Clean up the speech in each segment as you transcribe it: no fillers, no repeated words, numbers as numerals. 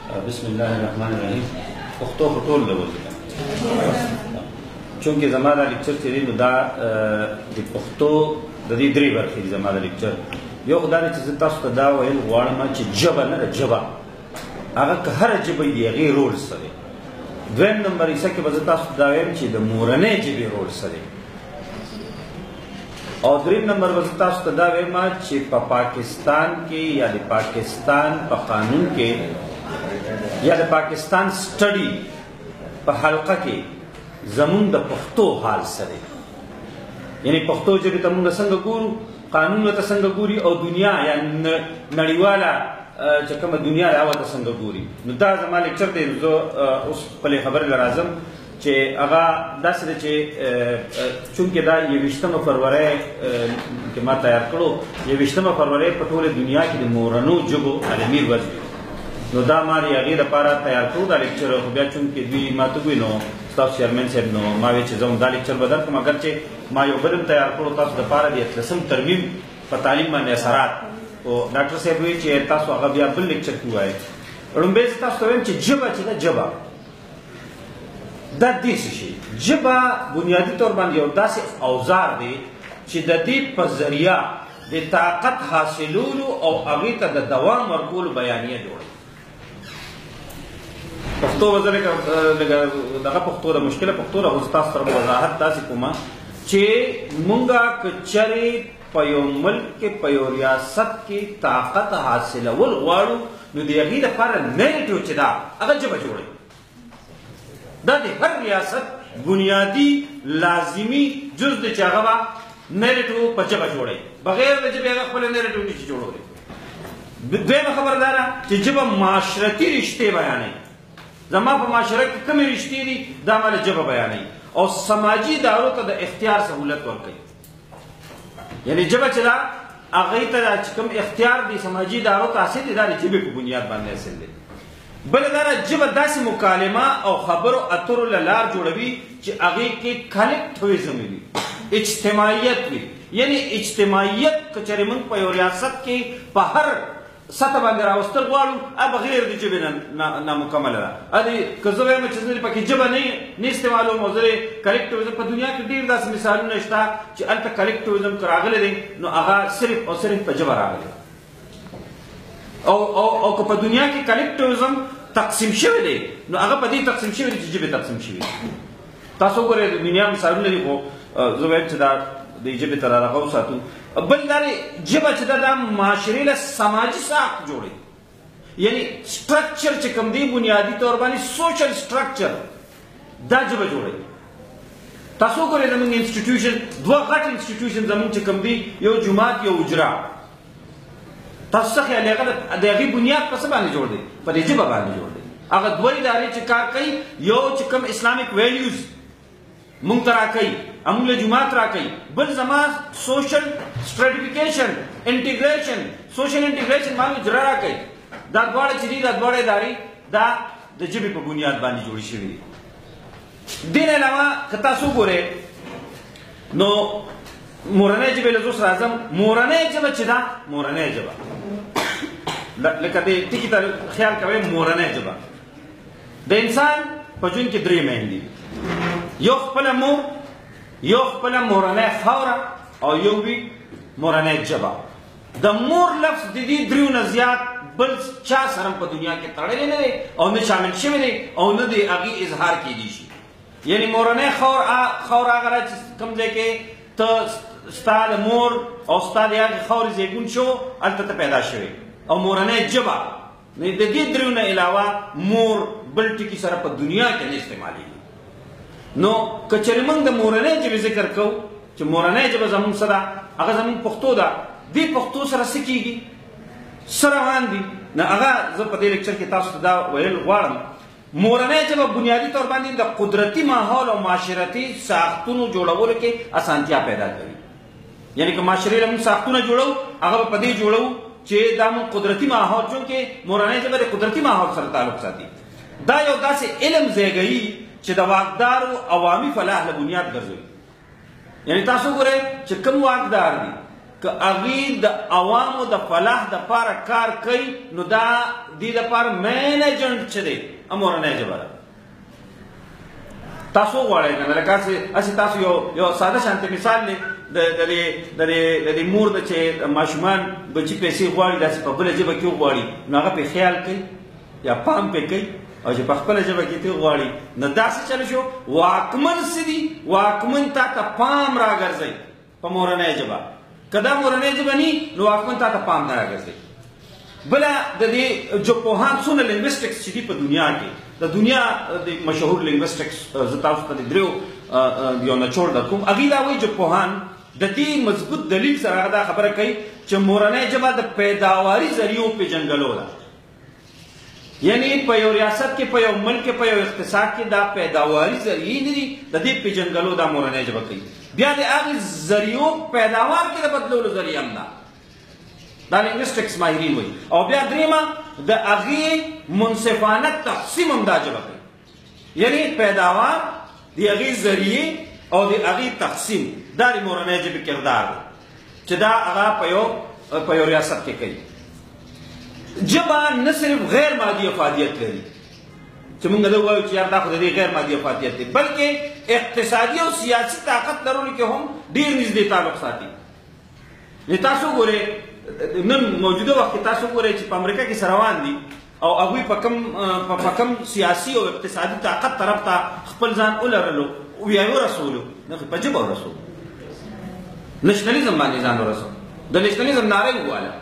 بسم الله الرحمن الرحیم. پښتو خو ټول له وځي، چونکې زما دا لیکچر چې دی نو دا د پښتو د دې درې برخې دي. زما دا لیکچر یو خو دا دی چې زه تاسو ته دا ویل غواړم چې ژبه نه ده، ژبه هغه که هره ژبه وي د هغې رول څه دی. دویم نمبر حصه کې به زه تاسو ته دا وایم چې د مورنۍ ژبې رول څه دی. او دریم نمبر به زه تاسو ته دا وایم چې په پاکستان کې یا د پاکستان په قانون کې یا د پاکستان سټډي په حلقه کې زمونږ د پښتو حال څه دی. یعنی پښتو ژبې ته مونږ څنګه ګورو، قانون ته څنګه ګوري، او دنیا یا نړیواله چې کومه دنیا ده هغه ته څنګه ګوري. نو دا زما لیکچر دی. زه اوس خپلې خبرې له راځم چې هغه داسې ده چې چونکې دا 21 فرورۍ کې ما تیار کړو، 21 فرورۍ په ټوله دنیا کې د مورنو ژبو عالمي ورځ وي. نو دا ما د هغې دپاره تیار کړو دا لیکچر. خو بیا چونکې دوی ما ته وویل نو ستاسو چیئرمین صاحب، نو ما ویل چې زه هم دا لیکچر به درکړم، اګر چې ما یو بل هم تیار کړو تاسو دپاره د 18 ترمیم په تعلیم باندې اثرات. او ډاکټر صاحب وویل چې تاسو هغه بیا بل لیکچر کې ووایئ. لومړی زه تاسو ته وایم چې ژبه چې ده، ژبه دا دې څه شي؟ ژبه بنیادي طور باندې یو داسې اوزار دی چې د دې په ذریعه د طاقت حاصلولو او هغې ته د دوام ورکولو بیانیه جوړوي. پښتو به زه لږه دغه پښتو ده، مشکله پښتو ده، خو زه تاسو سره به وضاحت داسې کوم چې مونږ که چېرې په یو ملک کې په یو ریاست کې طاقت حاصلول غواړو نو د هغې دپاره نیریټیو چې ده هغه ژبه جوړوي. دا د هر ریاست بنیادي لازمي جز دی چې هغه به نیریټیو په ژبه جوړوي، بغیر د ژبې هغه خپله نیریټیو نشي جوړولی. دویمه خبره دا ده چې ژبه معاشرتي رشتې بیانوي. زما په معاشره کې کومې رشتې دي دا ما له ژبه بیانوي، او سماجي ادارو ته د اختیار سهولت ورکوي. یعنی ژبه چې ده هغې ته چې کوم اختیار دی سماجي ادارو ته حاصل دی، دا د ژبې په بنیاد باندې حاصل دی. بله دا ده ژبه داسې مکالمه او خبرو اترو له لار جوړوي چې هغې کې کلکټیویزم وي، اجتماعیت وي. یعنی اجتماعیت که چېرې موږ په یو ریاست کې په هر سطح باندې راوستل غواړو، هغه بغیر د ژبې نامکمله ده. که زه وایم چې زه پکې ژبه نه استعمالوم او زه کلکټیویزم، په دنیا کې ډېر داسې مثالونه شته چې هلته کلکټیویزم که راغلی دی نو هغه صرف او صرف په ژبه راغلی. او او او که په دنیا کې کلکټیویزم تقسیم شوی دی نو هغه په دې تقسیم شوی دی چې ژبې تقسیم شوي دي. تاسو وګورئ د دنیا مثالونه دي، خو زه وایم چې دا د ژبې ته راغه وساتو. بل دا دی ژبه چې ده دا معاشرې له سماجي ساخت جوړوي. یعنی سټرکچر چې کوم دی بنیادي طور باندې سوشل سټرکچر دا ژبه جوړوي. تاسو وګورئ زموږ انسټیټیوشن، دوه غټ انسټیټیوشن زموږ چې کوم دی، یو جومات یو حجره. تاسو څه خیال هغه د هغې بنیاد په څه باندې جوړ دی؟ په دې ژبه باندې جوړ دی. هغه دوه ادارې چې کار کوي، یو چې کوم اسلامیک ویلیوز مونږ ته راکوي، موږ له جومات راکوي، بل زما سوشل سټراټیفیکیشن انټیګریشن، سوشل انټیګریشن باندې حجره راکوي. دا دواړه چې دي، دا دواړه ادارې دا د ژبې په بنیاد باندې جوړې شوي دي. دې نه علاوه که تاسو وګورئ نو مورنۍ ژبې له زه اوس راځم. مورنۍ ژبه چې ده، مورنۍ ژبه لکه دې ټکي ته خیال کوئ، مورنۍ ژبه د انسان په ژوند کې درې میندې دي، یو خپله مور، یو خپله مورنۍ خاوره، او یو وي مورنۍ ژبه. د مور لفظ د دې دریو نه زیات بل چا سره په دنیا کې تړلی نه دی او نه شامل شوی دی او نه د هغې اظهار کېدی شي. یعنی مورنۍ خاوره هغه ده چې کوم ځای کې ته ستا د مور او ستا د هغې خاورې زیږون شو، هلته ته پیدا شوې. او مورنۍ ژبه د دې دریو نه علاوه مور بل ټکي سره په دنیا کې نه استعمالېږي. نو که چېرې موږ د مورنۍ ژبې ذکر کوو چې مورنۍ ژبه زموږ څه ده، هغه زموږ پښتو ده، دې پښتو سره څه کېږي، څه روان دي، نو هغه زه په دې لیکچر کې تاسو ته دا ویل غواړم. مورنۍ ژبه بنیادي طور باندې د قدرتي ماحول او معاشرتي ساختونو جوړولو کې اسانتیا پیدا کوي. یعنی که معاشرې له موږ ساختونه جوړو، هغه به په دې جوړو چې دا موږ قدرتي ماحول، چونکې مورنۍ ژبه د قدرتي ماحول سره تعلق ساتي. دا یو داسې علم زیږوي چې د واکدارو عوامي فلاح له بنیاد ګرځوي. یعنی تاسو ګورئ چې کوم واکدار دي که هغوی د عوامو د فلاح دپاره کار کوي نو دا دې دپاره مین ایجنټ چې دی مورنۍ ژبه ده. تاسو غواړئ که نه، لکه هسې تاسو یو ساده شانتې مثال دی، د دې مور ده چې ماشومان بچي پیسې غواړي، داسې په بله ژبه کې وغواړي نو هغه پرې خیال کوي یا پام پرې کوي، او چې په خپله ژبه کې ترې وغواړي نو داسې چل شو. واکمن څه دي؟ واکمن تا ته پام راګرځوي په مورنۍ ژبه. که دا مورنۍ ژبه نی نو واکمن تا ته پام نه راګرځوي. بله د دې ژبپوهان څونه linguistics چې دي په دنیا کې، د دنیا د مشهور linguistics زه تاسو ته د دریو یو نچوړ در کوم، هغوی دا وایي ژبپوهان د دې مضبوط دلیل سره هغه دا خبره کوي چې مورنۍ ژبه د پیداواري ذریعو پېژندګلو ده. یعنی په یو ریاست کې، په یو ملک کې، په یو اقتصاد کې دا پیداواري ذریعې نه دي، د دې پېژندګلو دا مورنۍ ژبه کوي. بیا د هغې ذریعو پیداوار کې د بدلولو ذریعه هم ده، دا linguistics ماهرین وایي. او بیا درېیمه د هغې منصفانه تقسیم هم دا ژبه کوي، یعنی پیداوار د هغې ذریعې او د هغې تقسیم، دا د مورنۍ ژبې کردار دی چې دا هغه په یو ریاست کې کوي. ژبه نه صرف غیر مادي افادیت لري چې موږ دا وایو چې یار دا خو د دې غیر مادي افادیت دی، بلکې اقتصادي او سیاسي طاقت لرلو کې هم ډېر نږدې تعلق ساتي. نو تاسو ګورئ نن موجوده وخت کې تاسو ګورئ چې په امریکا کې څه روان دي او هغوی په کوم سیاسي او اقتصادي طاقت طرف ته خپل ځان ولرلو او یا یې ورسولو، نه په ژبه ورسولو، nationalism باندې ځان ورسو، د nationalism ناره یې وواله،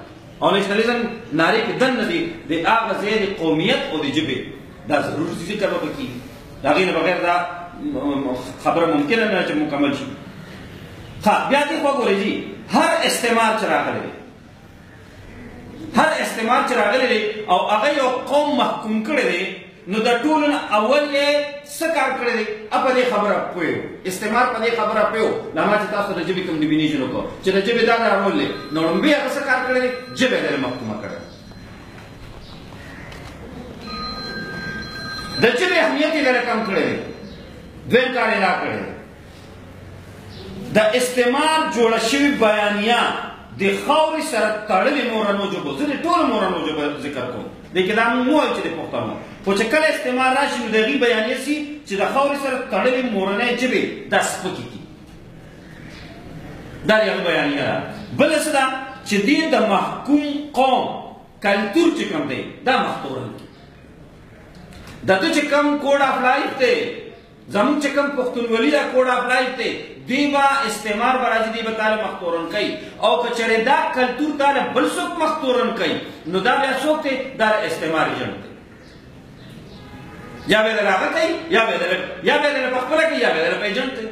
او nationalism نارې کې دننه دی د هغه ځای د قومیت او د ژبې دا ضرور ذکر به پکې، د هغې نه بغیر دا خبره ممکنه نه چې مکمل شي. ښه بیا دې خوا ګورئ جي، هر استعمار چې راغلی دی، هر استعمار چې راغلی دی او هغه یو قوم محکوم کړی دی، نو د ټولو نه اول یې څه کار کړی دی؟ په دې خبره پوه و، استعمار په دې خبره پوه و. دا ما چې تاسو د ژبې کوم definition وکړو چې د ژبې دا رول دی، نو لومړی هغه څه کار کړی دی؟ ژبه یې محکومه کړې ده، د ژبې اهمیت یې لره کم کړی دی. دویم کار یې دا کړی دی، د استعمار جوړه شوې بیانیه د خاورې سره تړلې مورنو ژبو، زه د ټولو مورنو ژبو ذکر کوم، دې کې دا موږ وایو چې د پښتنو، خو چې کله استعمار راشي نو د هغې بیانیه سي چې د خاورې سره تړلې مورنۍ ژبې دا سپکې کړي، دا د هغې بیانیه ده. بله څه ده چې دې د محکوم قوم کلتور چې کوم دی دا مختورن کړي، د ده چې کوم code of life دی، زموږ چې کوم پښتونولي دا code of life دی، دی به استعمار به راځي، دی به تاله مختورن کوي، او که چېرې دا کلتور تاله بل څوک مختورن کوي نو دا بیا څوک دی؟ دا د استعمار ایجنټ دی، یا به یې درله هغه کوي یا به یې درله په خپله کوي یا به یې درله په ایجنټ دی.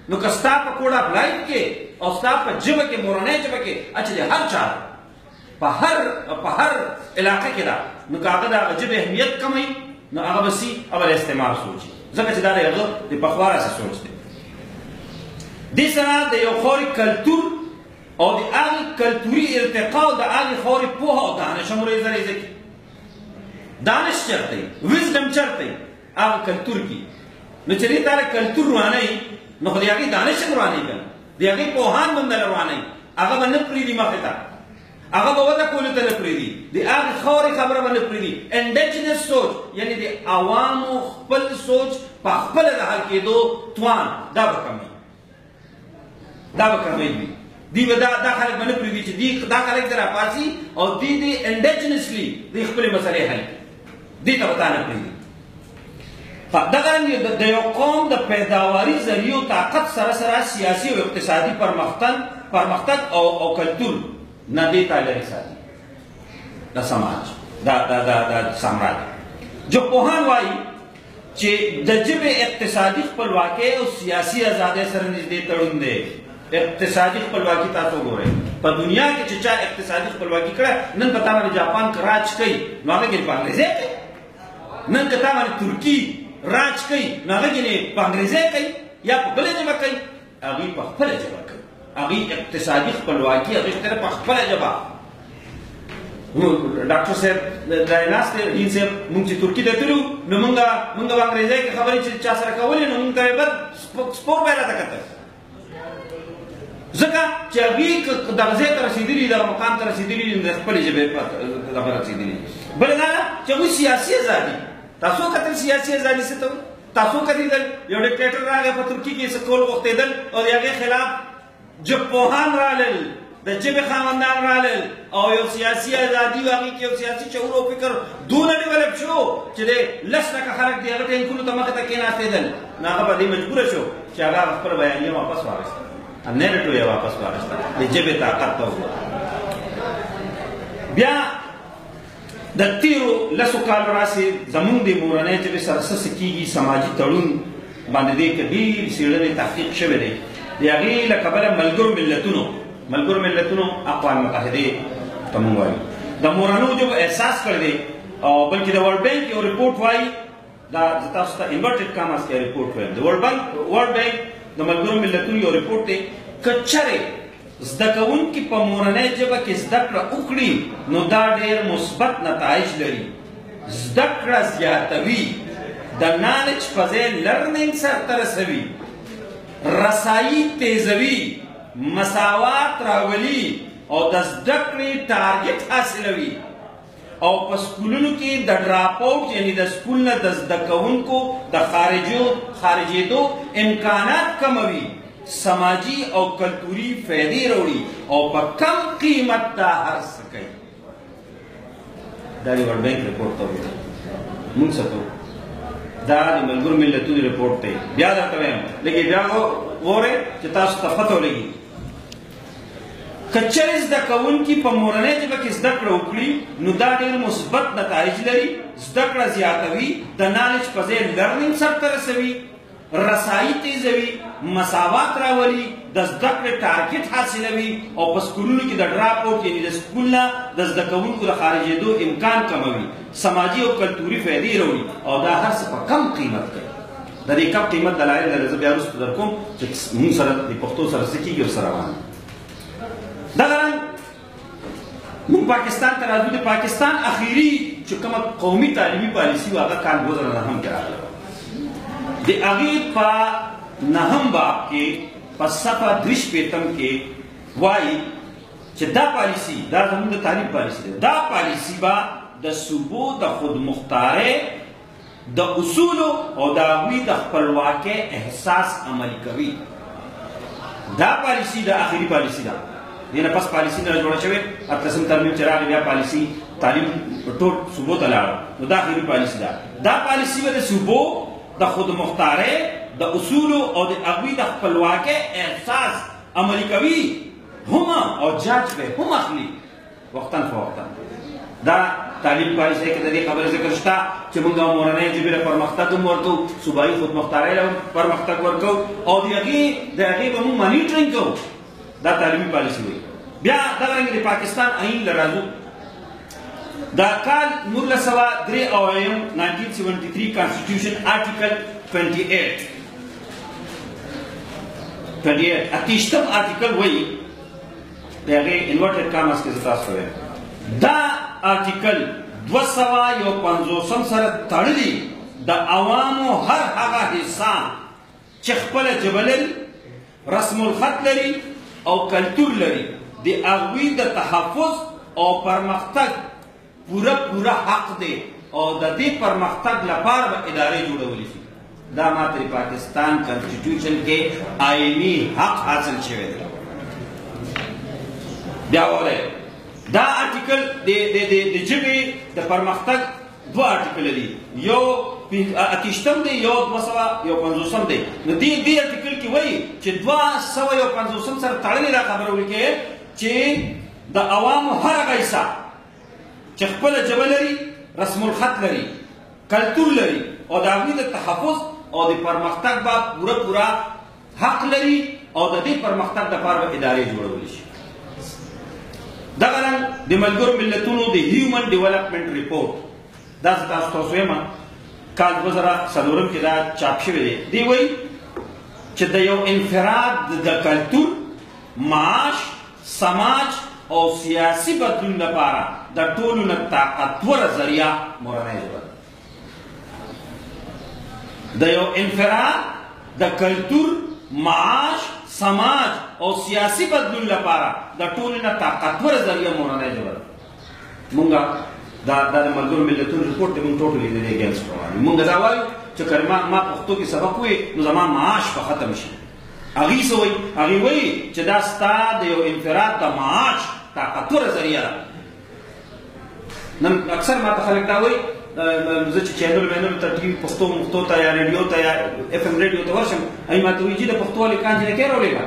نو که ستا په code of life کې او ستا په ژبه کې، مورنۍ ژبه کې چې د هر چا په هر علاقه کې ده، نو که هغه د هغه ژبې اهمیت کموي نو هغه به سي اول استعمار سوچي، ځکه چې دا د هغه د پخوا راهیسې سوچ دی. دې سره د یو خاورې کلتور او د هغې کلتوري ارتقا او د هغې خاورې پوهه او دانش هم ریزه ریزه کړي. دانش چېرته وي؟ wisdom چېرته وي؟ هغه کلتور کې. نو چې دې ته کلتور روانوي نو خو د هغې دانش هم روانوي که نه، د هغې پوهان به هم درله روانوي، هغه به نه پرېږدي مخې ته، هغه به وده کولو ته نه پرېږدي، د هغې خاورې خبره به نه پرېږدي. indigenous سوچ یعنی د عوامو خپل سوچ په خپله د حل کېدو توان دا به کموي، دا به کموي. دی به دا خلک به نه پرېږدي چې دا خلک دې راپاڅي او دوی دې indigenously دوی خپلې مسلې حل کړي، دې ته به تا نه پرېږدي. دغه رنګ د یو قوم د پیداواري ذریعو طاقت سره سره سیاسي او اقتصادي پرمختګ او کلتور نه دې ته لرې ساتي دا سماج، دا دا دا دا سامراج. ژبپوهان وایي چې د ژبې اقتصادي خپلواکۍ او سیاسي ازادۍ سره نږدې تړون دی. اقتصادي خپلواکي تاسو ګورئ په دنیا کې چې چا اقتصادي خپلواکي کړه، نن په تا باندې جاپان که راج کوي نو هغه کې په انګریزۍ کوي، نن که تا باندې ترکي راج کوي نو هغه کې په انګریزۍ کوي یا په بله ژبه کوي، هغوی په خپله ژبه کوي. هغوی اقتصادي خپلواکي اخیستې ده په خپله ژبه. ډاکټر صاحب دا ناست دی، ډین صاحب، موږ چې ترکي ته تللو نو موږ به انګریزۍ کې خبرې چې چا سره کولې نو موږ ته یې بد سپور به یې راته کتل. ځکه چې هغوی دغه ځای ته رسېدلي، دغه مقام ته رسېدلي، د خپلې ژبې دغه رسېدلي. بله دا ده چې هغوی سیاسي ازادي، تاسو کتل سیاسي ازادي څه ته وایي؟ تاسو کتل یو ډیکټیټر راغی په ترکي کې څه کول غوښتېدل او د هغې خلاف ژبپوهان رالل، د ژبې خاوندان رالل، او یو سیاسي ازادي هغې کې یو سیاسي شعور او فکر دونه develop شو چې د لس لکه خلک د هغه ټینکونو ته مخې ته کېناستېدل. نو هغه په دې مجبوره شو چې هغه خپله بیانیه واپس واخیسته، narrative یې واپس واخیسته، د ژبې طاقت ته وګوره. بیا د تیرو لسو کالو راسې زمونږ د مورنۍ ژبې سره څه څه کېږي، سماجي تړون باندې دې کې ډېرې څېړنې تحقیق شوی دی. د هغې له کبله ملګرو ملتونو اقوام متحدې ته مونږ وایو د مورنیو ژبو احساس کړی دی. او بلکې د World Bank یو رپورټ وایي، دا زه تاسو ته inverted commas کې رپورټ وایم، د World Bank د ملګرو ملتونو یو رپورټ دی، که چېرې زده کوونکي په مورنۍ ژبه کې زده کړه وکړي نو دا ډېر مثبت نتایج لري، زده کړه زیاتوي، د knowledge په ځای learning سرته رسوي، رسایي تیزوي، مساوات راولي او د زده کړې target حاصلوي، او په سکولونو کې د drop out یعنی د سکول نه د زده کوونکو د خارجېدو امکانات کموي، سماجي او کلتوري فایدې راوړي او په کم قیمت دا هر څه کوي. دا د World Bank رپورټ ته وګورئ، مونږ څه کوو؟ دا د ملګرو ملتونو رپورټ دی. بیا درته وایم، لږ یې بیا وګورئ چې تاسو ته پته ولګي. که چېرې زده کوونکي په مورنۍ ژبه کې زده کړه وکړي نو دا ډېر مثبت نتایج لري، زده کړه زیاتوي، د knowledge په ځای learning سرته رسوي، رسایي تیزوي، مساوات راولي، د زده کړې target حاصلوي، او په سکولونو کې د drop out یعنی د سکول نه د زده کوونکو د خارجېدو امکان کموي، سماجي او کلتوري فایدې راوړي، او دا هر څه په کم قیمت کوي. د دې کم قیمت دلایل درته زه بیا وروسته در کوم چې موږ سره د پښتو سره څه کېږي او څه روان دي. دغه رنګ موږ پاکستان ته راځو. د پاکستان اخیري چې کومه قومي تعلیمي پالیسي وه هغه کال 2009 کې راغله. د هغې په نهم باب کې په صفحه 63 کې وایي چې دا پالیسي، دا زموږ د تعلیم پالیسي ده، دا پالیسي به د صوبو د خودمختارۍ د اصولو او د هغوی د خپلواکۍ احساس عملي کوي. دا پالیسي د اخري پالیسي ده، دې نه پس پالیسي نه جوړه شوې. اتلسم ترمیم چې راغی بیا پالیسي تعلیم ټول صوبو ته لاړه، نو دا اخري پالیسي ده. دا پالیسي به د صوبو د خودمختارۍ د اصولو او د هغوی د خپلواکۍ احساس عملي کوي هم، او جاج به هم اخلي وقتاً فوقتاً. دا تعلیم پالیسۍ کې د دې خبرې ذکر شته چې موږ مورنۍ ژبې له پرمختګ هم ورکوو، صوبایي خودمختارۍ له هم پرمختګ ورکوو، او د هغې به موږ monitoring کوو. دا تعلیمي پالیسي وایي. بیا دغه رنګ د پاکستان آئین له راځو. دا کال 1973 1973 constitution article 28 اتیشتم article وایي، د هغې inverted commas کې زه تاسو ته وایم، دا article 251 سره تړلی د عوامو هر هغه حصه چې خپله ژبه لري، رسم الخط لري او کلتور لري، د هغوی د تحفظ او پرمختګ پوره پوره حق دی، او د دې پرمختګ لپاره به ادارې جوړولی شي. دا ماته د پاکستان constitution کې آئیني حق حاصل شوی دی. بیا واورئ، دا article د ژبې د پرمختګ دوه article دي، یو اتیشتم دی، یو 251 دی. نو دې article کې وایي چې 251 سره تړلې دا خبره ولیکي چې د عوامو هر هغه حصه چې خپله ژبه لري، رسم الخط لري، کلتور لري، او د هغوی د تحفظ او د پرمختګ به پوره پوره حق لري، او د دې پرمختګ دپاره به ادارې جوړولی شي. دغه رنګ د ملګرو ملتونو د human development report، دا زه تاسو ته وایم، کال 2004 کې دا چاپ شوی دی. دی وایي چې د یو انفراد د کلتور، معاش، سماج او سیاسي بدلون لپاره د ټولو نه طاقتوره ذریعه مورنۍ ژبه ده. د یو انفراد د کلتور، معاش، سماج او سیاسي بدلون لپاره د ټولې نه طاقتوره ذریعه مورنۍ ژبه ده. مونږ دا د ملګرو ملتونو رپورټ دی، مونږ ټوټلي د دې اګینسټ روان یو. مونږ دا وایو چې که ما پښتو کې سبق ووایي نو زما معاش به ختم شي. هغوی څه وایي؟ هغوی وایي چې دا ستا د یو انفراد د معاش طاقتوره ذریعه ده. نن اکثر ماته خلک دا وایي، زه چې چینل مینل ته ټي وي پښتو مښتو ته یا ریډیو ته یا اف ام ریډیو ته ورشم، هغوی ماته وایي چې د پښتو هلکان جینکۍ راولېږه،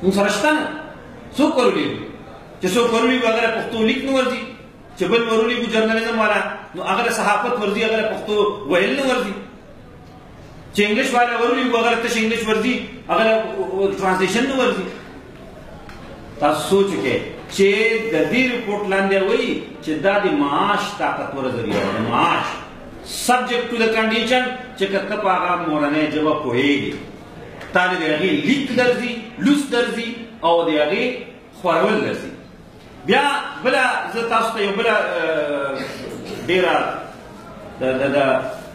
موږ سره شته نه، څوک ورولېږو؟ چې څوک ورولېږو هغه له پښتو لیک نه ورځي، چې بل ورولېږو جرنلزم والا نو هغه له صحافت ورځي، هغه له پښتو ویل نه ورځي، چې انګلیش والا ورولېږو هغه له تش انګلیش ورځي، هغه له ترانسلیشن نه ورځي. تاسو سوچ وکړئ چې د دې رپورټ لاندې وایي چې دا د معاش طاقتوره ذریعه ده، د معاش سبجیکټ ټو د کنډیشن چې که ته په هغه مورنۍ ژبه پوهېږې، تا له د هغې لیک درځي، لوست درځي او د هغې خورول درځي. بیا بله زه تاسو ته یو بله ډېره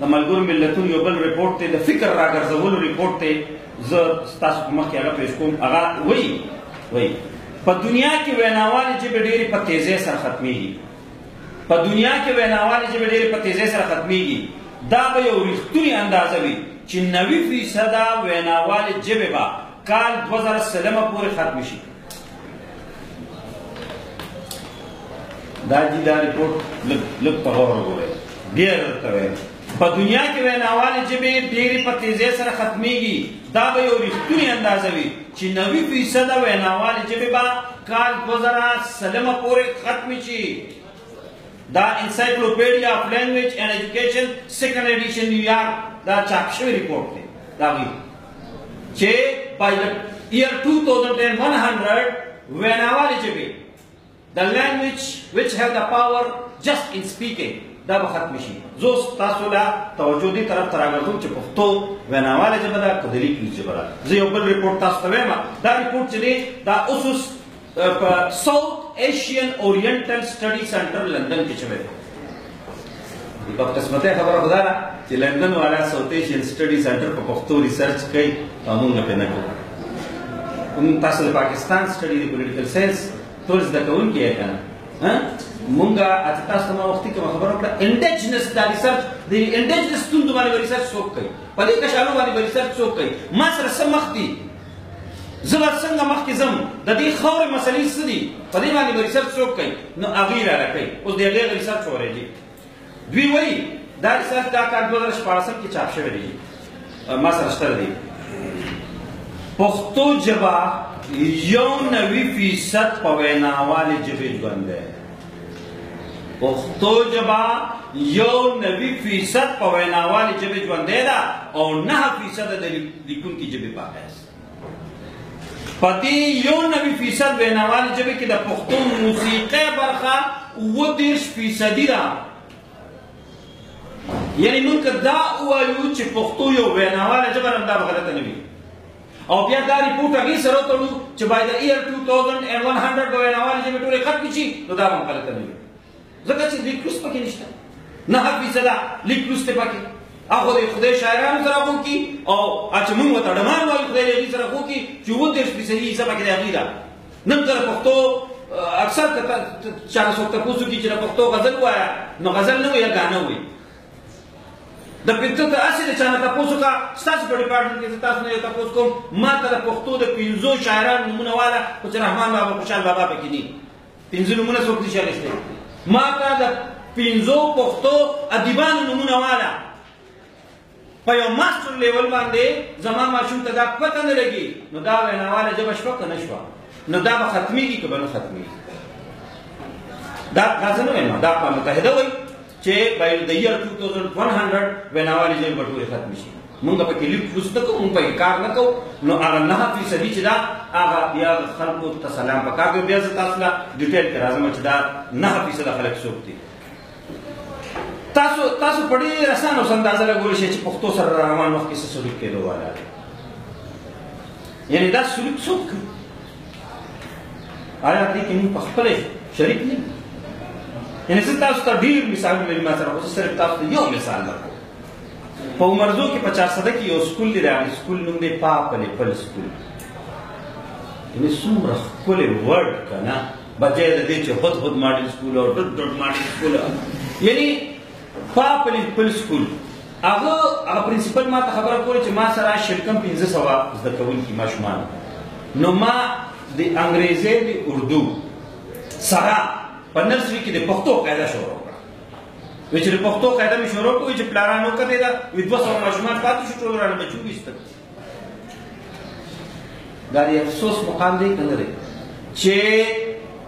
د ملګرو ملتونو یو بل رپورټ دی، د فکر راګرځولو رپورټ دی، زه ستاسو په مخ کې هغه پیش کوم. هغه وایي په دنیا کې ویناوالې ژبې ډېرې په تیزۍ سره ختمېږي، په دنیا کې ویناوالې ژبې ډېرې په تیزۍ سره ختمېږي. دا به یو رښتونې اندازه وي چې 90% ویناوالې ژبې به کال 2020 پورې ختمې شي. دا جي دا رپورټ لږ په غور وګورئ، بیا درته وایم، په دنیا کې ویناوالې ژبې ډېرې په تیزۍ سره ختمېږي. دا به یو رښتونې اندازه وي چې 90% ویناوالې ژبې به کال 2020 پورې ختمې شي. دا Encyclopedia of Language and Education second edition New York دا چاپ شوی رپورټ دی. دا وایي چې by the year 2100 ویناوالې ژبې، the language which have the power just in speaking، دا به ختم شي. زه اوس تاسو له توجه دې طرف ته راګرځوم چې پښتو ویناواله ژبه ده که د لیک ژبه ده. زه یو بل رپورټ تاسو ته وایم. دا رپورټ چې دی دا اوس اوس په South Asian Oriental Study Centre لندن کې شوی دی. بدقسمتۍ خبره خو دا ده چې لندن والا South Asian Study Centre په پښتو research کوي او موږ پرې نه کوو. موږ تاسو د پاکستان سټډي د پولیټیکل ساینس ټول زده کوونکي یې که نه، مونږ چې تاسو ته ما وختي کومه خبره وکړه، indigenous دا research، د indigenous ستونزو باندې به research څوک کوي، په دې کشالو باندې به research څوک کوي؟ ما سره څه مخ دي، زه به څنګه مخکې ځم، د دې خاورې مسلې څه دي، په دې باندې به research څوک کوي؟ نو هغوی راله کوي. اوس د هغې research اورېږي. دوی وایي دا research دا کال 2016 کې چاپ شوی دی، ما سره شته دی. پښتو ژبه 91% په ویناوالې ژبې ژوند دی. پښتو ژبه 91% په ویناوالې ژبې ژوندی ده او 9% د لیکونکي ژبې په حیث. په دې 91% ویناوالې ژبې کې د پښتو موسیقۍ برخه 37% ده. یعنی موږ که دا ووایو چې پښتو یو ویناواله ژبه ده، دا به غلطه نه وي. او بیا دا رپورټ هغې سره وتړو چې by the year 2100 به ویناوالې ژبې ټولې ختمې شي، نو دا به هم غلطه نه وي، ځکه چې لیک لوست پکې نشته. 9% لیک لوست دی پکې. هغه د خدای شاعرانو سره خو کي او چې موږ ورته ډمان وایو، خدای دې هغوی سره خو کي چې 37% حصه پکې د هغوی ده. نن که د پښتو اکثر که چا نه څوک تپوس وکړي چې د پښتو غزل ووایه، نو غزل نه وایي، ګانه وایي. د پښتو ته هسې د چا نه تپوس وکړه، ستاسو په ډپارټمنټ کې زه تاسو نه یو تپوس کوم، ما ته د پښتو د 5 شاعرانو نومونه واله، خو چې رحمان بابا خوشحال بابا پکې دي، 5 نومونه څوک نشي اخیستی. ما ته د 5 پښتو ادیبانو نومونه واله. په یو master level باندې زما ماشوم ته دا پته نه لګي، نو دا ویناواله ژبه شوه که نه شوه؟ نو دا به ختمېږي که به نه ختمېږي؟ دا زه نه وایم، دا اقوام متحده وایي چې by the year 2100 ویناوالې ژبې به ټولې ختمې شي. مونږ پکې لیک لوست نه کوو، مونږ پکې کار نه کوو، نو هغه 9% چې ده هغه بیا خلکو ته سلام پکار دی. بیا زه تاسو له ډیټیل کې راځم چې دا 9% خلک څوک دي. تاسو په ډېر اسانه اوس اندازه لګولی شئ چې پښتو سره روان وخت کې څه سلوک کېدو والا دی. یعنې دا سلوک څوک کوي؟ آیا دې کې موږ په خپله شریک نه یو؟ یعنې زه تاسو ته ډېر مثالونه لرم ما سره، خو زه صرف تاسو ته یو مثال درکوم. په عمرزو کې په چارسده کې یو سکول دی، د هغې سکول نوم دی پاپلې پل سکول. یعنی څومره ښکلی word که نه، بجای د دې چې هد هد ماډل سکول او ډډ ډډ ماډل سکول، یعنی پاپلی خپل سکول. هغه هغه principal ما ته خبره کوله چې ما سره شل کم 500 زده کوونکي ماشومان، نو ما د انګریزۍ د اردو سره په nursery کې د پښتو قاعده شروع کړه. وی چې د پښتو قاعده مې شروع کړه، چې پلارانو کتې ده، وی 200 ماشومان پاتې شو، ټول رانه بچو ویستل. دا د افسوس مقام دی که نه دی چې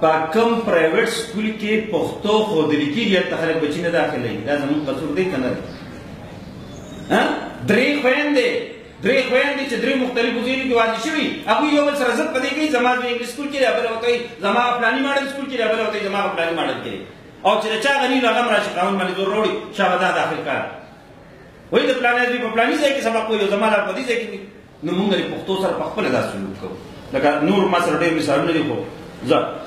په کوم private school کې پښتو ښودل کېږي، هلته خلک بچي نه داخلوي. دا زموږ قصور دی که نه دی؟ درې خویندې چې درې مختلفو ځایونو کې واده شوي، هغوی یو بل سره ضد په دې کوي، زما زوی انګلیس سکول کې دی، بل ورته وایي زما فلاني ماډل سکول کې دی، بل ورته وایي زما فلاني ماډل کې دی. او چې د چا غني نو هغه هم راشي خاوند باندې زور راوړي، شابه دا داخل کړه، وایي د فلاني زوی په فلاني ځای کې سبق وایي او زما لا په دې ځای کې وي. نو موږ د پښتو سره په خپله دا سلوک کوو. لکه نور ما سره ډېر مثالونه دي، خو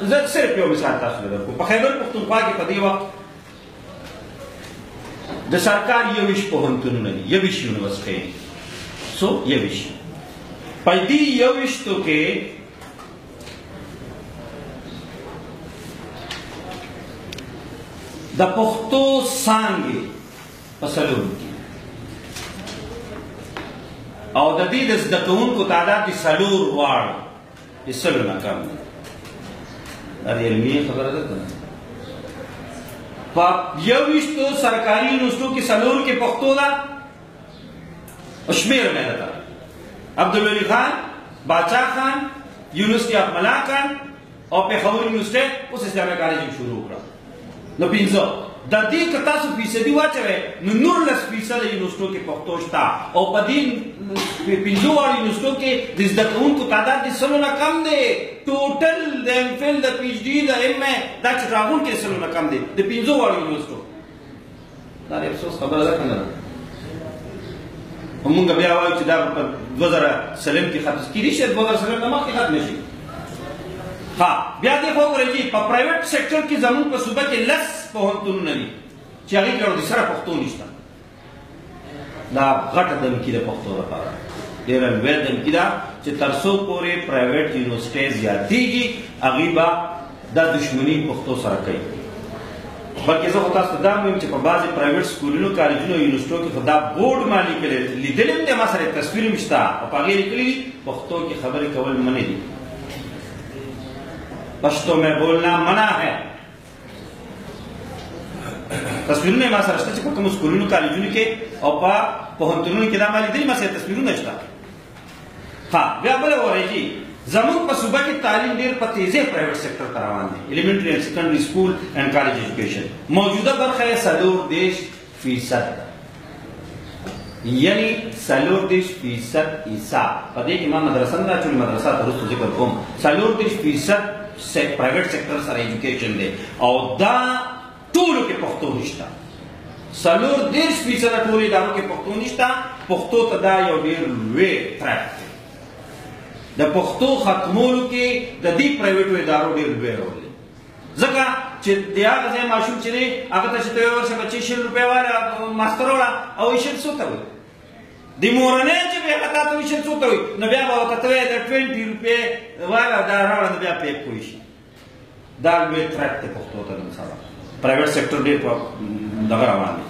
زه صرف یو مثال تاسو ته درکوم. په خیبر پښتونخوا کې په دې وخت د سرکار 21 پوهنتونونه دي، 21 یونیورسټۍ دي، څو 21. په دې 21 کې د پښتو څانګې په 4 کې او د دې د زده کوونکو تعداد د 4 واړو د 100 نه کم دی. دا د علمي خبره ده که نه؟ په 21 سرکاري یونیورسټو کې 4 کې پښتو ده، شمېر مې درته عبدالولي خان، باچا خان، University of Malakand او پېښور یونیورسټۍ اوس اسلامي کالج هم شروع کړه. نو 5 د دې که تاسو فیصدي واچوئ نو 19% یونیورسټو کې پښتو شته، او په دې 5 واړو یونیورسټو کې د زده کوونکو تعداد د 100 نه کم دی. ټوټل د ایم فل، د پي ایچ ډي، د ایم ای دا چې راغونډ کې 100 نه کم دی د 5 واړو یونیورسټو. دا د افسوس خبره ده که نه ده؟ مونږ بیا وایو چې دا په 2020 کې ختم کېدای شي، 2020 نه مخکې ختم شي. ها بیا دې خو وګورئ چې په private sector کې زموږ په صوبه کې 10 پوهنتونونه دي چې هغې کې ورته سره پښتو نشته. دا غټه دمکي ده پښتو لپاره، ډېره لویه دمکي ده چې تر څو پورې private یونیورسټۍ زیاتېږي هغوی به دا دښمني پښتو سره کوي. بلکې زه خو تاسو ته دا وایم چې په بعضې private سکولونو، کالجونو او یونیورسټو کې خو دا بورډ ما لیکلی لیدلی هم دی، ما سره تصویر هم شته او په هغې لیکلي دي پښتو کې خبرې کول منع دي، پښتو میں بولنا منع ہے. تصویرونه ما سره شته چې په کومو سکولونو، کالجونو کې او په پوهنتونونو کې دا ما لیدلي، ما سره تصویرونه شته. ها بیا بله وایي چې زموږ په صوبه کې تعلیم ډېر په تیزۍ private sector ته روان دی. Elementary and secondary school and college education موجوده برخه یې 34% ده، یعنی 34% حصه. په دې کې ما مدرسه نه راچولې، مدرسه ته وروسته ذکر کوم. 34% private sector سره education دی او دا ټولو کې پښتو نشته. 34% ټولو ادارو کې پښتو نشته. پښتو ته دا یو ډېر لوی threat دی. د پښتو ختمولو کې د دې پرایویټو ادارو ډېر لوی رول دی، ځکه چې د هغه ځای ماشوم چې دی هغه ته چې ته ورشه بچې 20 روپۍ واله ماستر وړه او یې 20 څو ته وایي، د مورنۍ ژبې هغه تا ته وایي 20 څو ته وایي، نو بیا به ورته ته وایې د 20 روپۍ واله دا راوړه، نو بیا پرې پوه شي. دا لوی threat دی پښتو ته نن سبا. private sector ډېر په دغه روان دی.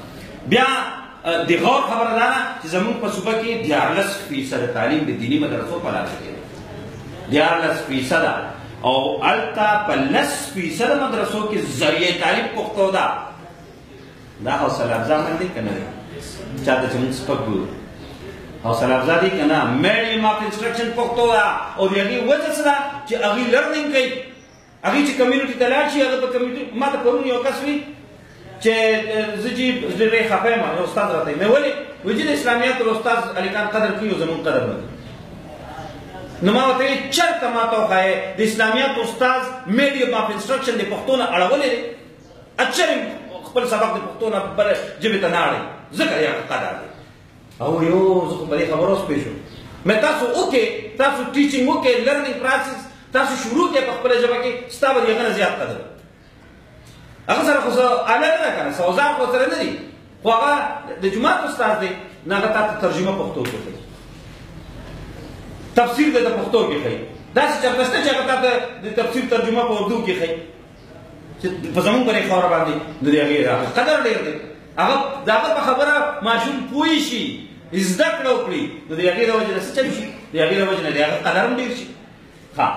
بیا د غور خبره دا ده چې زموږ په صوبه کې 13% تعلیم د دیني مدرسو په لاس کې دی، 13%، او هلته په 10% مدرسو کې ذریعه تعلیم پښتو ده. دا حوصله افزا من دی که نه دی؟ چا ته چې موږ سپک ګورو حوصله افزا دی که نه؟ Medium of instruction پښتو ده، او د هغې وجه څه ده چې هغوی learning کوي، هغوی چې community ته لاړ شي هغه په community. ما ته پرون یو کس وي چې زه چې ډېر خفه یم، یو استاد راته وایي، مې ولې؟ وایي چې د اسلامیاتو استاد هلکان قدر کوي او زموږ قدر نه کوي. نو ما ورته ویل چېرته ما ته وښایې د اسلامیاتو استاد medium of instruction د پښتو نه اړولی دی، چېرې خپل سبق د پښتو نه بله ژبې ته نه اړوي، ځکه یې هغه قدر دی. او یو زه خو په دې خبره اوس پوه شوم. مې تاسو وکړئ، تاسو teaching وکړئ، learning process تاسو شروع کړئ په خپله ژبه کې، ستا به د هغه نه زیات قدر. هغه سره خو څه آله نه ده که نه، څه اوزار خو سره نه دي، خو هغه د جومات استاد دی، نو هغه تا ته ترجمه پښتو کې ښیي، تفسیر دی ته پښتو کې ښیي، داسې چېرته شته چې هغه تا ته د تفسیر ترجمه په اردو کې ښیي چې په زمونږ پرې خاوره باندې، نو د هغې قدر ډېر دی. هغه د هغه په خبره ماشوم پوه شي، زده کړه وکړي، نو د هغې د وجې نه څه چل شي؟ د هغې د وجې نه د هغه قدر هم ډېر شي. ښه،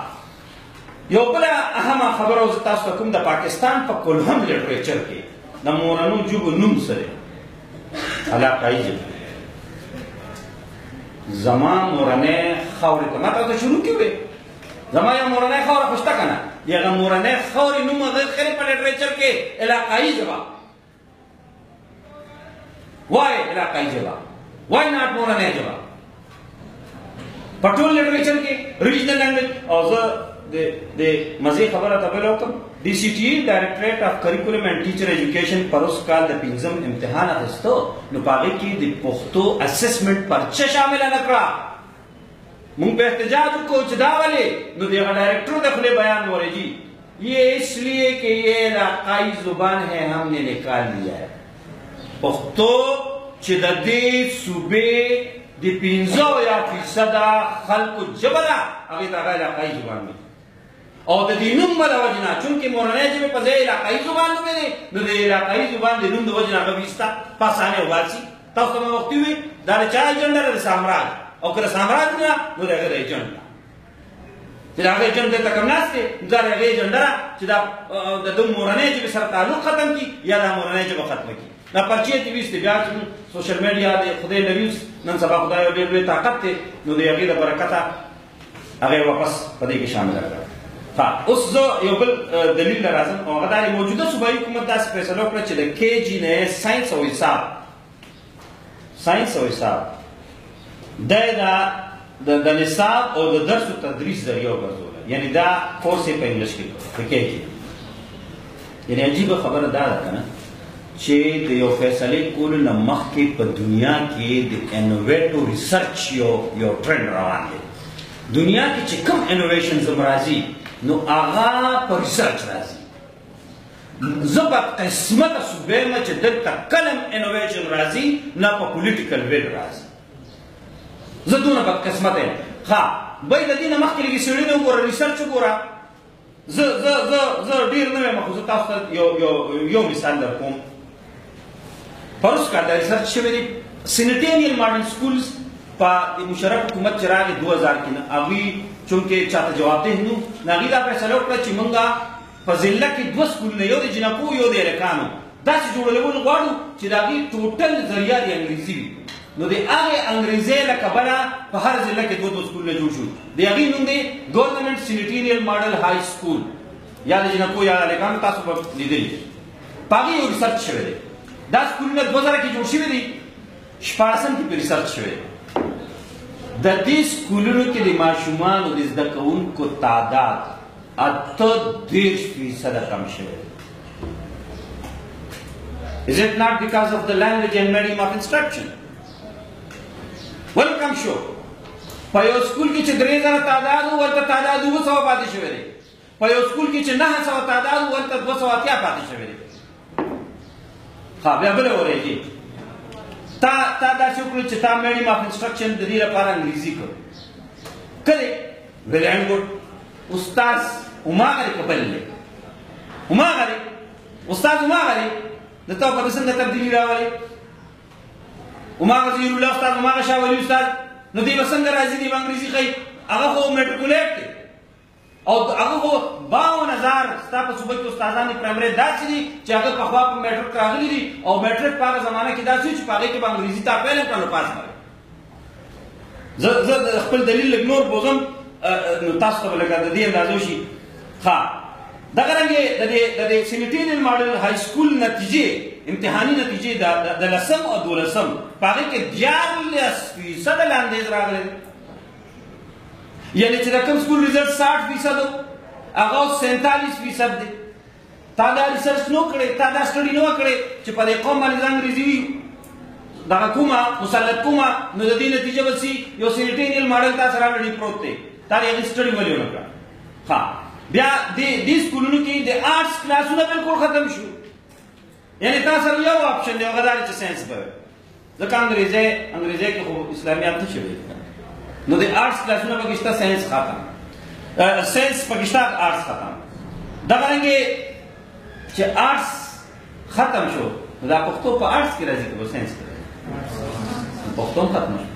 یو بله اهمه خبره اوس تاسو ته کوم، د پاکستان په کلهم لټریچر کې د مورنو ژبو نوم څه دی؟ علاقایي ژبه. زما مورنۍ خاورې ته ما تاسو شروع کې وې، زما یو مورنۍ خاوره خو شته که نه، د هغه مورنۍ خاورې نوم هغه ښیي په لټریچر کې علاقایي ژبه. وای علاقایي ژبه، وای ناټ مورنۍ ژبه؟ په ټول لټریچر کې ریجنل لینګویج. او زه د مزې خبره ته بله وکړم، ډي سي ټي ډایریکټریټ اف کریکولم اینډ ټیچر ایجوکیشن پروس کال د پنځم امتحان اخیستو، نو په هغې کې د پښتو اسسمنټ پرچه شامله نه کړه. مونږ په احتجاج وکړو چې دا ولې؟ نو د هغه ډایریکټر د خولې بیان وری جی، یہ اس لیے کہ یہ علاقائی زبان ہے، ہم نے نکال لیا ہے. پښتو چې د دې صوبې د 75% خلکو ژبه ده، هغې ته هغه علاقایي زبان وایي. او د دې نوم به د وجې نه، چونکې مورنۍ ژبې په ځای علاقایي زبان نوم دی، نو د علاقایي زبان د نوم د وجې نه هغه ویسته په اسانۍ وباسي. تاسو ته مې وختي وویل، دا د چا ایجنډا ده؟ د سامراج. او که د سامراج نه، نو د هغه د ایجنډا، چې د هغه ایجنډ دلته کوم ناست دی، نو دا د هغې ایجنډا ده چې دا د ده مورنۍ ژبې سره تعلق ختم کړي یا دا مورنۍ ژبه ختمه کړي. دا پرچې ترې ویستې. بیا چې سوشل میډیا دی، خدای لري اوس نن سبا خدای یو ډېر لوی طاقت دی، نو د هغې د برکته هغه واپس په دې کې شامله کړه. ښه، اوس زه یو بل دلیل له راځم، او هغه دا دی، موجوده صوبایي حکومت داسې فیصله وکړه چې د کې جي نه ساینس او حساب، ساینس او حساب دی دا د نصاب او د درس او تدریس ذریعه وګرځوله، یعنې دا کورس یې په انګلیش کې کړ د کې جي. یعنې عجیبه خبره دا ده که نه چې د یو فیصلې کولو نه مخکې په دنیا کې د انوویټو ریسرچ یو ټرند روان دی. دنیا کې چې کوم انوویشنز هم راځي، نو هغه په ریسرچ راځي. زه بدقسمته صوبه یم چې دلته کله هم انوویشن راځي، نه په پولیټیکل ویل راځي. زه دونه بدقسمته یم. ښه، بای د دې نه مخکې لږې څېړنې وګوره، ریسرچ وګوره. زه زه زه زه ډېر نه وایم، خو زه تاسو ته یو مثال در کوم. پروس کال دا ریسرچ شوی دی، سینټینیل ماډل سکولز په مشرف حکومت چې راغی 2000 کې، هغوی چونکې چاته جوابده نو، نو هغوی دا فیصله وکړه چې موږ په ضلع کې دوه سکولونه، یو د جینکو یو د هلکانو، داسې جوړول غواړو چې د هغې ټوټل ذریعه د انګریزي وي. نو د هغې انګریزۍ له کبله په هر ضلع کې دوه دوه سکولونه جوړ شو. د هغې نوم دی ګورنمنټ سینټینیل ماډل های سکول، یا د جینکو یا د هلکانو، تاسو به لیدلي. په هغې یو ریسرچ شوی دی. دا سکولونه 2000 کې جوړ شوي دي، 16 کې پرې ریسرچ شوی دی. د دې سکولونو کې د ماشومانو د زده کوونکو تعداد 38% کم شوی دی. Is it not because of the language and medium of instruction? ولې کم شو؟ په یو سکول کې چې 3000 تعداد و، ورته تعداد 700 پاتې شوی دی. په یو سکول کې چې 900 تعداد و، ورته 280 پاتې شوی دی. ښه، بیا بله اورئ جي، تا داسې وکړو چې تا میډیم اف انسټرکشن د دې لپاره انګریزي کړو، کله ویل اینډ ګډ. استاد هماغه دی که بل دی؟ هماغه دی استاد، هماغه دی. د تا په څنګه تبدیلي راولې؟ هماغه ظهیرالله استاد، هماغه شاه ولي استاد، نو دی به څنګه راځي؟ دی به انګریزي ښیي، هغه خو میټریکولیټ دی. او هغه خو 52,000 ستا په صوبه کې استادان د پرایمري داسې دي چې هغه پخوا په میټریک راغلي دي، او میټریک په هغه زمانه کې داسې چې په هغې کې به انګریزي تا پیل هم کړه نو پاس به. زه خپل دلیل لږ نور بوځم، نو تاسو ته به لږه د دې اندازه وشي. ښه، دغه رنګې د دې سینټینیل ماډل های سکول نتیجې، امتحاني نتیجې د لسم او دولسم په هغې کې 13% لاندېز راغلی دی. یعنی چې د کوم سکول ریزلټ 60% و، هغه اوس 47% دی. تا دا ریسرچ نو کړی، تا دا سټډي نو کړې چې په دې قوم باندې ځان انګریزي دغه کومه مسلط کومه، نو د دې نتیجه به سي یو سینټینیل ماډل تا سره الریډي پروت دی، تا دې هغې سټډي ولې ونه کړه؟ ښه، بیا دې سکولونو کې د آرټس کلاسونه بالکل ختم شو. یعنی تا سره یو آپشن دی، هغه دا دی چې ساینس به وي، ځکه انګریزۍ کې خو اسلامیات نه شوی، نو د آرټس کلاسونه پکې شته، ساینس ختم. ساينس پکې شته، آرټس ختم. دغه رنګې چې آرټس ختم شو، دا پښتو په آرټس کې راځي که په ساينس کې راځي؟ پښتو هم ختم شو.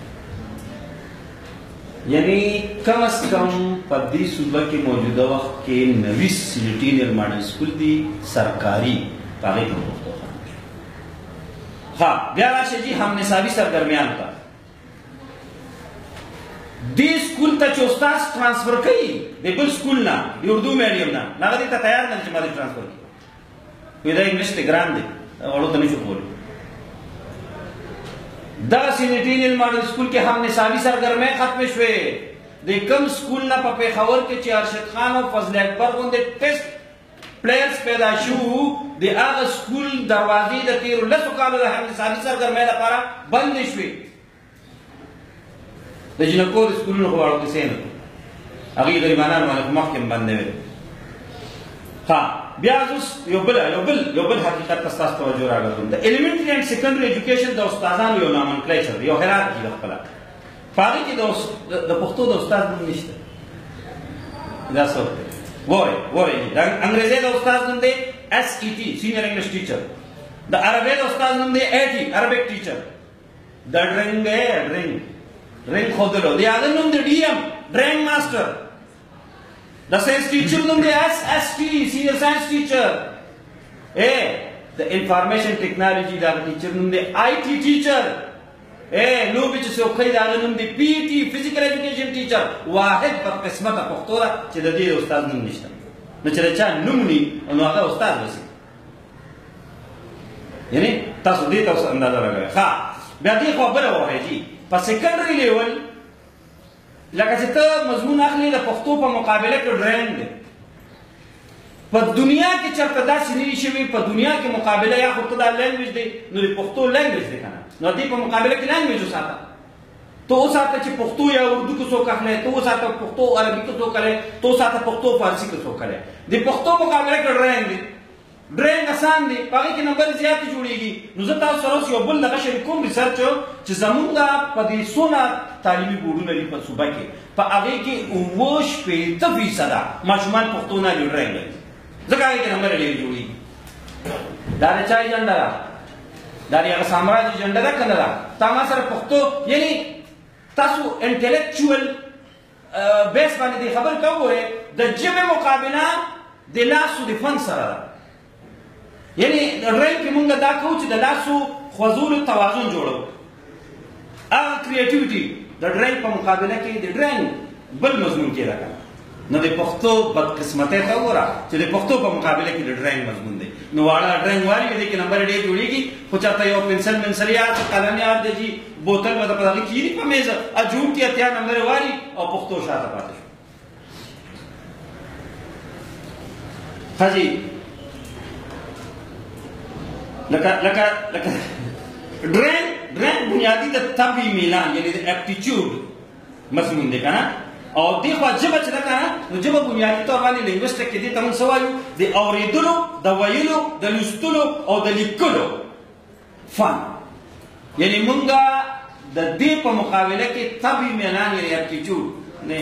یعنی کم از کم په دې صوبه کې موجوده وخت کې 90 سینټینل ماډل سکول دي سرکاري، په هغې کې پښتو ختم شو. ها بیا راشه جي هم نصابي سرګرمیانو ته. دې سکول ته چې استاد ترانسفر کوي د بل سکول نه، د اردو میډیم نه، هغه دې ته تیار نه دی چې ما دې ترانسفر کړي، وایي دا انګلیش ته ګران دی، وړو ته نه شو کولی. دغه سینټینل ماډل سکول کې هم نصابي سرګرمۍ ختمې شوې. د کوم سکول نه په پېښور کې چې ارشد خان او فضل اکبر غوندې ټیسټ پلیئرز پیدا شو، د هغه سکول دروازې د تېرو 10 کالو د هم نصابي سرګرمۍ لپاره بندې شوې. د جینکو د سکولونو خو واړو کیسې نه کوو، هغوی غریبانان باندې خو مخکې هم بندې وې. ها بیا اوس یو بل حقیقت ته ستاسو توجه راګرځوم. د ایلیمنټري اینډ سیکنډري ایجوکیشن د استادانو یو نامنکلیچر دی، یو هیرارکي ده خپله. په هغې کې د پښتو د استاد نوم نشته. دا څوک دی؟ وورئ د انګریزۍ د استاد نوم دی اس ای ټي، سینئر انګلش ټیچر. د عربۍ د استاد نوم دی ای ټي، عربک ټیچر. د ډرینګ دی، ډرینګ ښودلو د هغه نوم دی ډي ایم، ډرینګ ماسټر. د ساينس ټیچر نوم دی اس اس ټي، سینئر ساينس ټیچر. د انفارمیشن ټیکنالوجي د هغه ټیچر نوم دی آی ټي ټیچر. لوبې چې څوک ښیي د هغه نوم دی پی ټي، فزیکل ایجوکیشن ټیچر. واحد بدقسمته پښتو ده چې د دې استاد نوم نشته. نو چې د چا نوم نی نو هغه استاد وسي، یعنی تاسو دې ته اوس اندازه لګوئ. ښه بیا دې خوا بله ووایئ جي په سیکنډري لیول لکه چې ته مضمون اخلې د پښتو په مقابله کې ډرینګ دی. په دنیا کې چېرته داسې نه دي شوي، په دنیا کې مقابله یا خو ته دا لینګویج دی، نو د پښتو لینګویج دی که نه، نو دې په مقابله کې لینګویج وساته. ته وساته چې پښتو یا اردو کې څوک اخلې، ته وساته پښتو عربي کې څوک اخلې، ته وساته پښتو فارسي کې څوک اخلې. د پښتو مقابله کې ډرینګ دی، ډرینګ اسان دی، په هغې کې نمبر زیات جوړېږي. نو زه تاسو سره اوس یو بل دغه شریک کوم ریسرچ چې زمونږ په دې څونه تعلیمي بورډونه دي په صوبه کې، په هغې کې 67% ماشومان پښتو نه لري، ډرینګ لري، ځکه هغې کې نمبر ډېر جوړېږي. دا د چا ایجنډا ده؟ دا د هغه سامراج ایجنډا ده که نه ده؟ تا ما سره پښتو یعنی تاسو انټلیکچوال بیس باندې دې خبرې ته وګورئ، د ژبې مقابله د لاسو د فن سره ده. یعنی ډرینګ کې مونږ دا کوو چې د لاسو خوځولو توازن جوړو، هغه کریټیویټي د ډرینګ په مقابله کې د ډرینګ بل مضمون کې ده که نه. نو د پښتو بدقسمتۍ ته وګوره چې د پښتو په مقابله کې د ډرینګ مضمون دی. نو واړه ډرینګ والي دې کې نمبر ډېر جوړېږي، خو چېرته یو پنسل منسل یا قلم یاد دی چې بوتل به په هغې کښېني په مېز جوړ کړي، 80 نمبر والي او پښتو شاته پاتې شو. ښه جي، لکه لکه لکه ډرینګ بنیادي د طبعي میلان یعنی د اپټیټیوډ مضمون دی که نه. او دې خوا ژبه چې ده که نه، نو ژبه بنیادي طور باندې لینګویسټک کې دې ته موږ څه وایو؟ د اورېدلو، د ویلو، د لوستلو او د لیکلو فن. یعنی مونږ د دې په مقابله کې طبعي میلان یعنی اپټیټیوډ نه.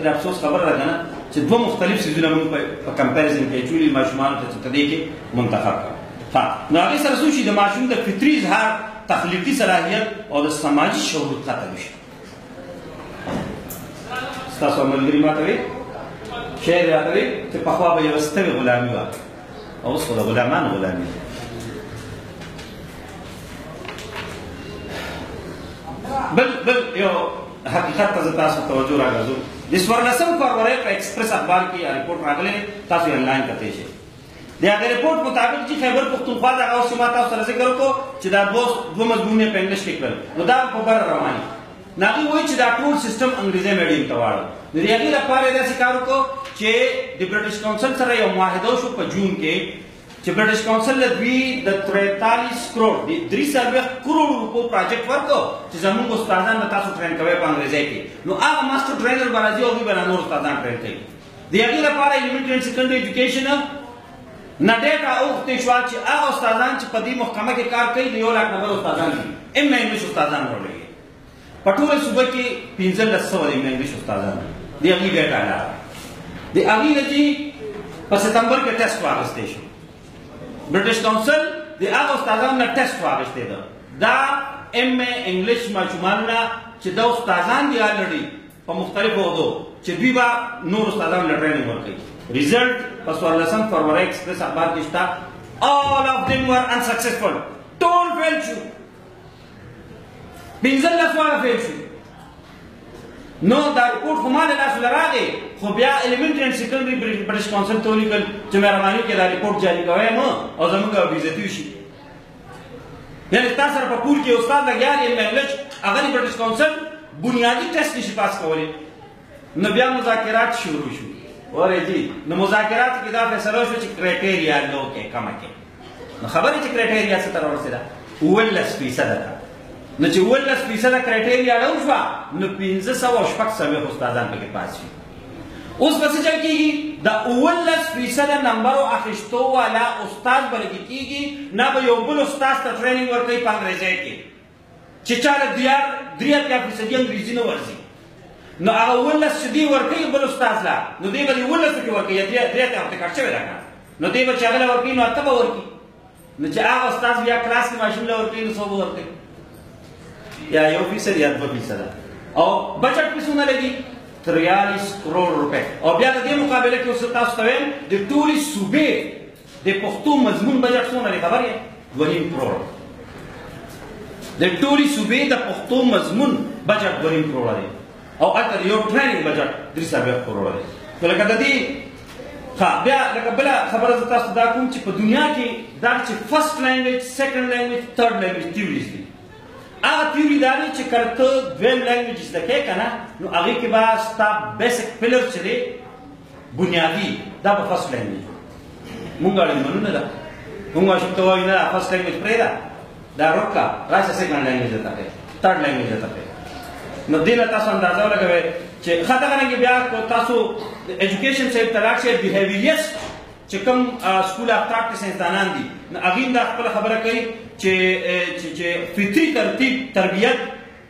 د افسوس خبره ده که نه چې دوه مختلف څیزونه موږ په کمپیریزن کې اچولي ماشومانو ته چې ته دې کې منتخب کړه. ها نو هغې سره څه وشي؟ د ماشوم د فطري اظهار، تخلیقي صلاحیت او د سماجي شعور قتل وشي. ستاسو ملګري ما ته وایي، شعر راته وایي چې پخوا به یوه ستوې غلامي وه او اوس خو د غلامانو غلامي ده. بل یو حقیقت ته زه تاسو توجه راګرځوم. د 14 فرورۍ په ایکسپریس اخبار کې رپورټ راغلی دی، تاسو یې انلاین کتی شئ. د هغې رپورټ مطابق چې خیبر پښتونخوا دغه اوس ما تاسو سره ذکر وکړو چې دا دوه مضمونونه په انګلیش کې کړل، نو دا په بره روان دي. نو هغوی وایي چې دا ټول سیستم انګریزي میډیم ته واړو. نو د هغې لپاره یې داسې کار وکړو چې د برټش کونسل سره یو معاهده وشو په جون کې چې برټش کونسل له دوی د 43 کروڑ، د 43 کروڑ روپو پروجیکټ ورکړو چې زموږ استادان به تاسو ټرین کوئ په انګریزۍ کې. نو هغه ماسټر ټرینر به راځي او دوی به نور استادان ټرین کوي. د هغې لپاره ایلیمنټري اینډ سیکنډري ایجوکیشن نه ډېټا اوښتې شوه چې هغه استادان چې په دې محکمه کې کار کوي د 1 لاک نمبر استادان دي، ایم انګلیش استادان ورلګي. په ټوله صوبه کې 1500 د ایم انګلیش استادان دي، د هغوی ډېټا لاره. د هغې نه چې په ستمبر کې ټیسټ واخیستی شو، برټش کونسل د هغه استادانو نه ټیسټ واخیستی ده. دا ایم اے انګلیش ماشومانو نه چې دا استادان دي الریډي په مختلفو عہدو چې دوی به نور استادانو له ټریننګ ورکوي. ریزلټ په 14 فرورۍ ایکسپریس اخبار کې شته، all of them were unsuccessful، ټول فیل شو، 15 واړه فیل شو. نو دا رپورټ خو ما له لاسو له راغی، خو بیا ایلیمنټري اینډ سیکنډري برټش کونسل ته ولیکل چې مهرباني وکړئ دا رپورټ جاري کوئ مه او زموږ بېعزتي وشي. یعنې ستا سره په کور کې استاد لګیا دی علم انګلیش، هغه د برټش کونسل بنیادي ټیسټ نشي پاس کولی. نو بیا مذاکرات شروع شو. اورې جی، نو مذاکرات کې دا فیصله وشوه چې کرایټریا لو کې کمه کې. نو خبرې چې کرایټریا څه ته راورسېده؟ 17% ده. نو چې 17% کرایټریا لو شوه نو 546 استادان پکې پاس شي. اوس به څه چل کېږي؟ د 17% نمبرو اخیستو والا استاد به لګې کېږي، نه به یو بل استاد ته ټریننګ ورکوي په انګریزۍ کې چې چا له 83% انګریزي نه ورځي. نو هغه 17 چې دی ورکوي بل استاد له، نو دی به د 17 کې ورکوي، یا 83 خو کټ شوی ده که نه، نو دی به چې هغه له ورکوي نو 8 به ورکوي. نو چې هغه استاد بیا کلاس کې ماشوم له ورکوي نو څو به ورکوي؟ یا 1% یا 2%. او بجټ پې څومره لګي؟ 43 کروڑ روپے. او بیا د دې مقابله کې اوس تاسو ته وایم د ټولې صوبې د پښتو مضمون بجټ څومره دی خبر یې؟ 2.5 کروڑ. د ټولې صوبې د پښتو مضمون بجټ 2.5 کروڑ دی، او هلته یو ټریننګ بجټ 43 کروڑ دی. نو لکه د دې ښه بیا لکه بله خبره زه تاسو ته دا کوم چې په دنیا کې دا چې فرست لینګویج، سیکنډ لینګویج، تھرډ لینګویج تیوریز دي. هغه تیوري دا دی چې کله ته دویم لینګویج زده کوې که نه، نو هغې کې به ستا بیسک پیلر چې دی بنیادي دا به فرست لینګویج. مونږ اړین منو نه ده، مونږ ماشوم ته وایو نه فرست لینګویج پرېږده، دا روکه راشه سیکنډ لینګویج درته ښیي، تھرډ لینګویج درته ښیي. نو دې نه تاسو اندازه ولګوئ چې ښه دغه رنګې بیا که تاسو ایجوکیشن صاحب ته لاړ شئ، بیهیویریست چې کوم سکول اف تاټ کې ساینسدانان دي، نو هغوی هم دا خپله خبره کوي چې فطري ترتیب تربیت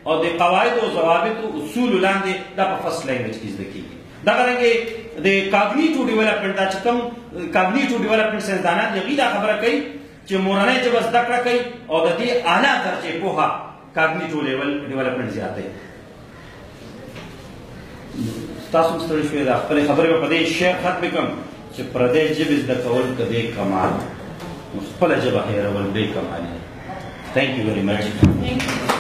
او د قواعدو او ضوابطو اصولو لاندې دا په فرست لینګویج کې زده کېږي. دغه رنګې د کاګنیټو ډیولپمنټ، دا چې کوم کاګنیټو ډیولپمنټ ساینسدانان دي، هغوی دا خبره کوي چې مورنۍ ژبه زده کړه کوي او د دې اعلی درجې پوهه کاګنیټو لیول ډیولپمنټ زیاتوي. تاسو هم ستړي شوي، دا خپلې خبرې به په دې شعر ختمې کړم چې پردۍ ژبې زده کول که دې کمال، نو خپله ژبه هېرول بې کمالي. Thank you very much. Thank you.